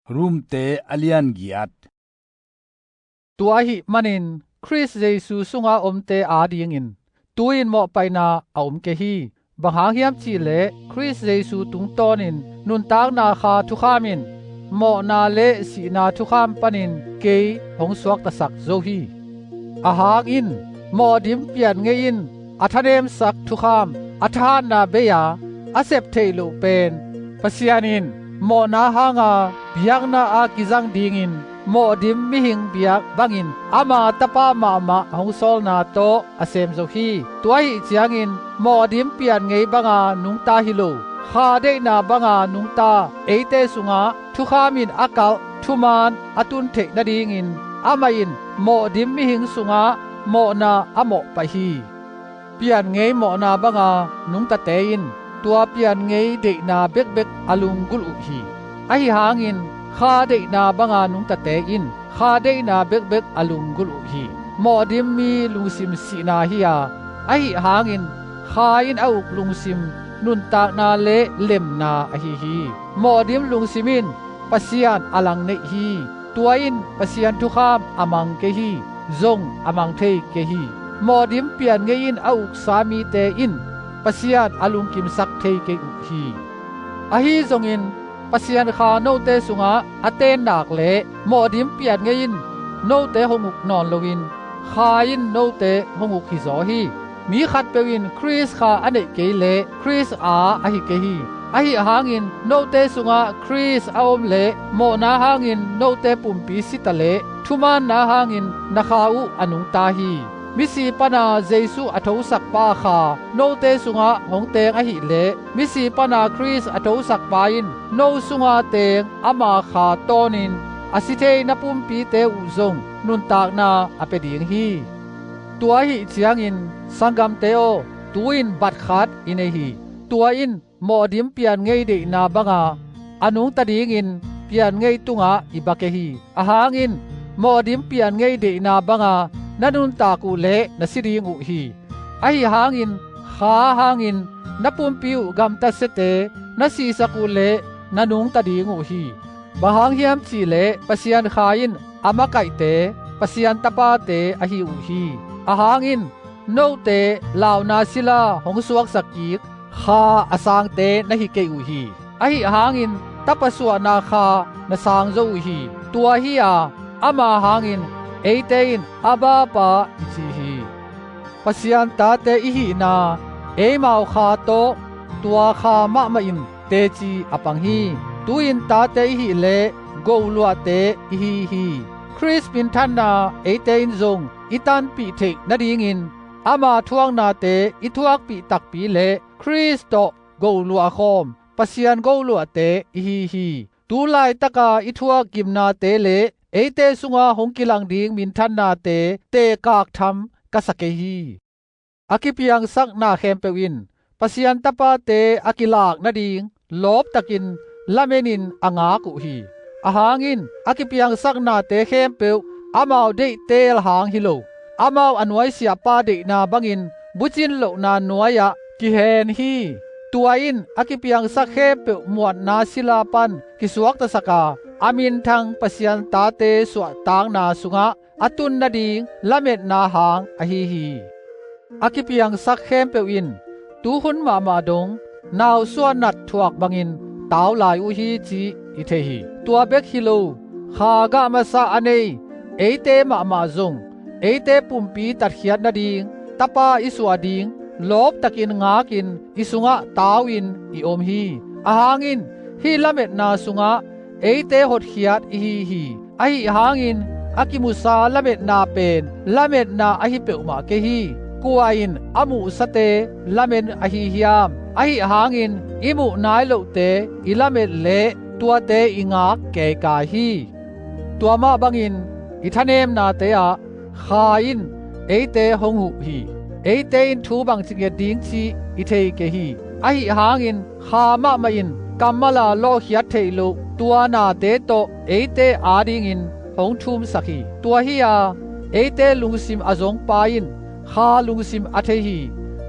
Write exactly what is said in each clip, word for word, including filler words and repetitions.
Romte a lian giat. Tua ahih manin Khrist Jesu sunga omte adingin tu-in mawhpaihna a om kei hi. Bang hang hiam cihleh Khrist Jesu tungtawnin nuntakna Kha thukham in mawhna le sihna thukham panin kei hong suaktasak zo hi. Ahang in mawhdim pian ngei in a thanemsak thukham a thahatna bei-a a sep theih loh pen Pasian in mawhna hanga biakna a kizang dingin mawhdim mihing biak bangin ama Tapa mahmah hong sawlna tawh a sem zo hi. Tua ahih ciangin mawhdim pian ngei banga nungta hi lo, Kha deihna banga nungta eite sungah thukham in a kalh thuman a tun theih nadingin amah in mawhdim mihing sungah mawhna a mawhpaih hi. Pian ngei mawhna banga nungtate in tua pian ngei deihna bekbek a lunggulh uh hi. Ahi hangin Kha deihna banga nungtate in Kha deihna bekbek a lunggulh uh hi. Mawhdim mi lungsim sihna hi-a, ahi hangin Kha in a uk lungsim nuntakna le lemna ahi hi. Mawhdim lungsim in Pasian a langneih hi. Tua in Pasian thukham a mang kei hi, zong a mang thei kei hi. Mawhdim pian ngei in a uksa mite in Pasian a lungkimsak thei kei uh hi. Ahi zongin Pasian Kha note sungah a ten nak leh mawhdim pian ngei in note hong uk nawn loin Kha in note hong uk hizaw hi. Mi khatpeuh in Khrist Kha a neih kei leh Khrist aa ahi kei hi. Ahi hangin note sungah Khrist a om leh mawhna hangin note pumpi si ta leh thumaanna hangin na kha uh a nungta hi. Misi pana Jesu a thosakpa Kha note sungah hong teng ahih leh misi pana Khrist a thosakpa in no sunga teng ama Kha tawnin a si thei na pumpite uh zong nuntakna a pia ding hi. Tua ahih ciangin sanggamte aw, tu-in bat khat i nei hi. Tua in mawhdim pian ngei deihna banga a nungta dingin pian ngei tungah i ba kei hi. Ahang in mawhdim pian ngei deihna banga na nuntak uh leh na si ding uh hi. Ahi hangin Kha hangin na pumpi uh gamta siate na sihsak uh leh na nungta ding uh hi. Bang hang hiam cihleh Pasian Kha in a makaihte Pasian tapate ahi uh hi. Ahang in note launa sila hong suaksak kik Kha a sangte na hi kei uh hi. Ahi hangin tapa suahna Kha na sang zo uh hi. Tua hi-a ama hangin eite in Abba Pa i ci hi. Pasian tate i hihna eimau Kha tawh tua Kha mahmah in teci a pang hi. Tu-in tate i hih leh goluahte i hi hi. Khrist minthanna eite in zong i tanpih theih nadingin ama thuaknate i thuakpih takpi leh Khrist tawh goluah khawm Pasian goluahte i hi hi. Tu laitaka i thuak gimnate le eite sunga hong kilang ding minthannate tekak tham ka sa kei hi. A kipiangsakna khempeuh in Pasian tapate a kilak nading lawptakin lamenin a ngak uh hi. Ahang in a kipiangsaknate khempeuh amau deih teel hang hi lo, amau a nuaisiahpa deihna bangin bucin lohna nuai-ah kihen hi. Tua in a kipiangsak khempeuh muanna sila pan kisuaktasak a, a minthang Pasian tate suahtakna sungah a tun nading lametna hang ahi hi. A kipiangsak khempeuh in tuhun mahmah dong nausuah nat thuak bangin tau lai uh hi cih i thei hi. Tua bek hi lo, Kha gah masa a nei eite mahmah zong eite pumpi tatkhiat nading Tapa i suah ding lawptakin ngakin i sungah tau-in i om hi. Ahang in hih lametna sungah eite hotkhiat i hi hi. Ahi hangin a kimusa lametna pen lametna ahi peuhmah kei hi. Kua in a muhsate lamen ahi hiam? Ahi hangin i muh nai lohte i lamet leh tuate i ngak keikai hi. Tua mah bangin i thanemnate ah Kha in eite hong huh hi. Eite in thu bangci nget ding cih i thei kei hi. Ahi hangin Kha mahmah in kammal a lawhkhiat theih loh tua nate tawh eite adingin hong thumsak hi. Tua hi-a eite lungsim a zongpa in Kha lungsim a thei hi.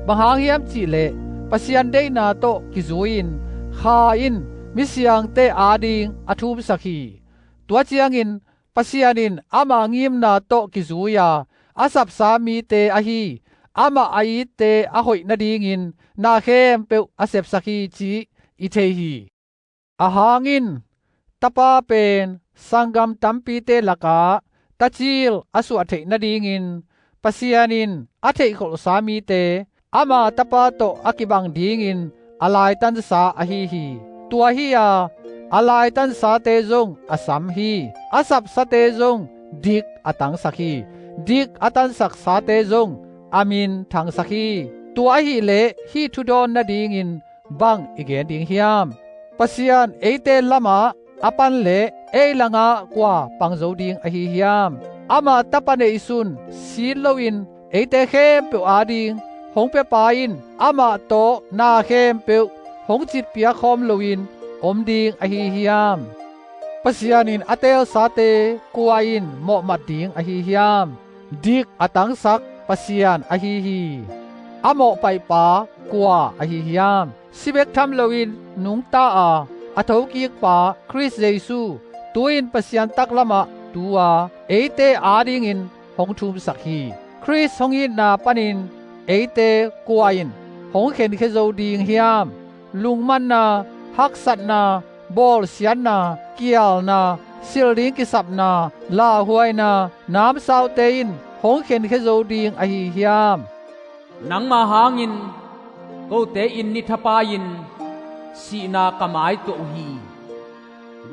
Bang hang hiam cihleh Pasian deihna tawh kizui-in Kha in misiangte ading a thumsak hi. Tua ciangin Pasian in ama ngimna tawh kizui-a a sapsa mite ahi amah a itte a hoih nadingin na khempeuh a sepsak hi, cih i thei hi. Ahang in Tapa pen sanggam tampite lakah tacil a suah theih nadingin Pasian in a theihkholhsa mite ama Tapa tawh a kibang dingin a laitansa ahi hi. Tua hi-a a laitansate zong a sam hi. A sapsate zong dik a tangsak hi. Dik a tansaksate zong a min thangsak hi. Tua ahih leh hih thu dawn nadingin bang i gen ding hiam? Pasian eite lamah a pan leh ei langah kua pang zo ding ahi hiam? Ama Tapa neihsun sin loin eite khempeuh ading hong piapa in amah tawh na khempeuh hong citpiak khawm loin om ding ahi hiam? Pasian in a teelsate kua in mawhmat ding ahi hiam? Dik a tangsak Pasian ahi hi. A mawhpaihpa kua ahi hiam? Si bek tham loin nungta-a a thokikpa Khrist Jesu tu-in Pasian taklamah tu-a eite adingin hong thumsak hi. Khrist hong itna panin eite kua in hong khenkhia zo ding hiam? Lungmanna, haksatna, bawlsiatna, kialna, silh ding kisapna, lauhuaina, namsaute in hong khenkhia zo ding ahi hiam? Nangma hangin kote in nithapai-in sihna ka mai tuah uh hi.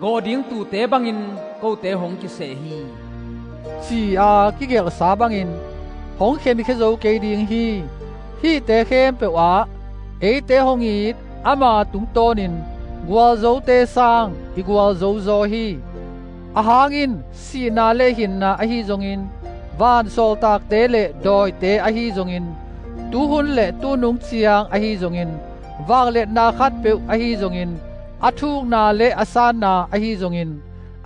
Gawh ding tuute bangin kote hong kiseh hi, ci-a kigelhsa bangin hong khenkhia zo kei ding hi. Hihte khempeuh ah eite hong it ama tungtawnin gualzote sang i gualzo zaw hi. Ahang in sihna le hinna ahi zongin, vansawltakte le dawite ahi zongin, tuhun le tunung ciang ahi zongin, vangliatna khatpeuh ahi zongin, a thukna le a sanna ahi zongin,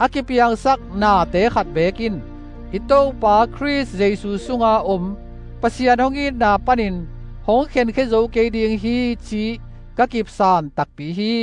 a kipiangsak nate khat beek in i Topa Khrist Jesu sunga om Pasian hong itna panin hong khenkhia zo kei ding hi, cih ka kipsan takpi hi.